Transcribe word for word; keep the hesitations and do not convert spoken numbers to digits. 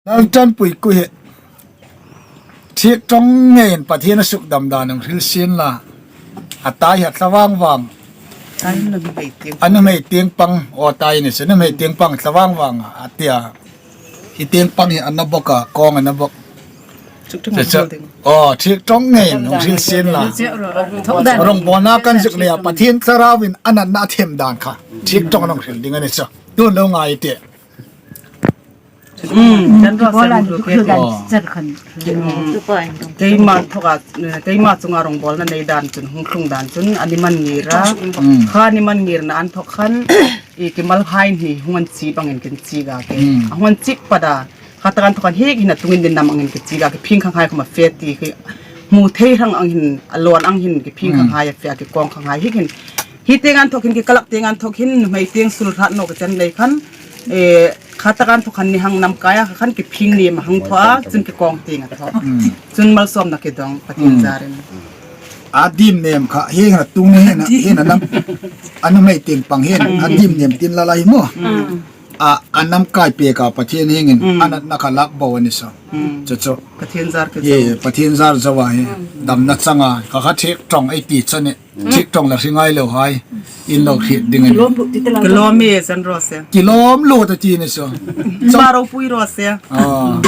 Laltanpui ku hi thik ṭawng ngeiin Pathien a sukdam dan hung hril sien la. A tai hi a tla vang vang. Ai, nuhmei tieng. A nuhmei tieng pang, aw tai ni se, nuhmei tieng pang tla vang vang a tia. Hi tieng pang hi a na bawk a, kawng a na bawk. Chuk chuk Che che. Aw, thik ṭawng ngeiin hung hril sien la. Thok dan. Rawngbawlna kan zuk nei a, Pathien Thlarauin a natna a them dan kha thik ṭawng hung hril ding a ni chu. Tun lo ngai teh. Mm, kan ro Bola sen ni ru ku ke dan te. Char khan. Mm. Keima thoka, keima chunga rawngbawlna nei dan chun, hung tlung dan chun, a ni man ngir a. Mm. Kha ni man ngirna inthok khan, i ki mal hai ni hung an chi bangin kin chi ga ke. Mm. A hung an chi pa da. Kha takan thokan hi hin a tungin din nam angin ki chi ga ke. Phing khang hai khoma fe ti ki. Hmu thei rang ang hin, a lawn ang hin ki phing khang hai a fe ki kawng khang hai hi hin. Hi tieng inthok hin ki kalak tieng inthok hin, nuhmei tieng sul hrat naw ka chen lei khan. E, kha takan thok khan ni hang nam kai a khan ki phing ni ma hang thaw a, chun ki kawng tieng a thaw. Mm. Chun malsawmna ki dong, Pathien zarin. A dim nem kha, hi hin a tung ni hin a, hin a nam. A nuhmei tieng pang hin, a dim nem tin la lai maw. Mm. A, a nam kai pek a Pathien hi hin, Mm. a natna kha lak bo a ni sa. Mm. Chu chu. Pathien zar ki Ye, zo. Pathien zar zo a hi. Damna changa, kha kha thik ṭawng ei ti chu ni. Thik ṭawng la hre ngai lo hai. In lo hriet ding a ni. Kilawm lut ti te la. Kilawm e, zan ro se. Kilawm lut a ti ni sa. Chawng- Ma ropui ro se. Ah.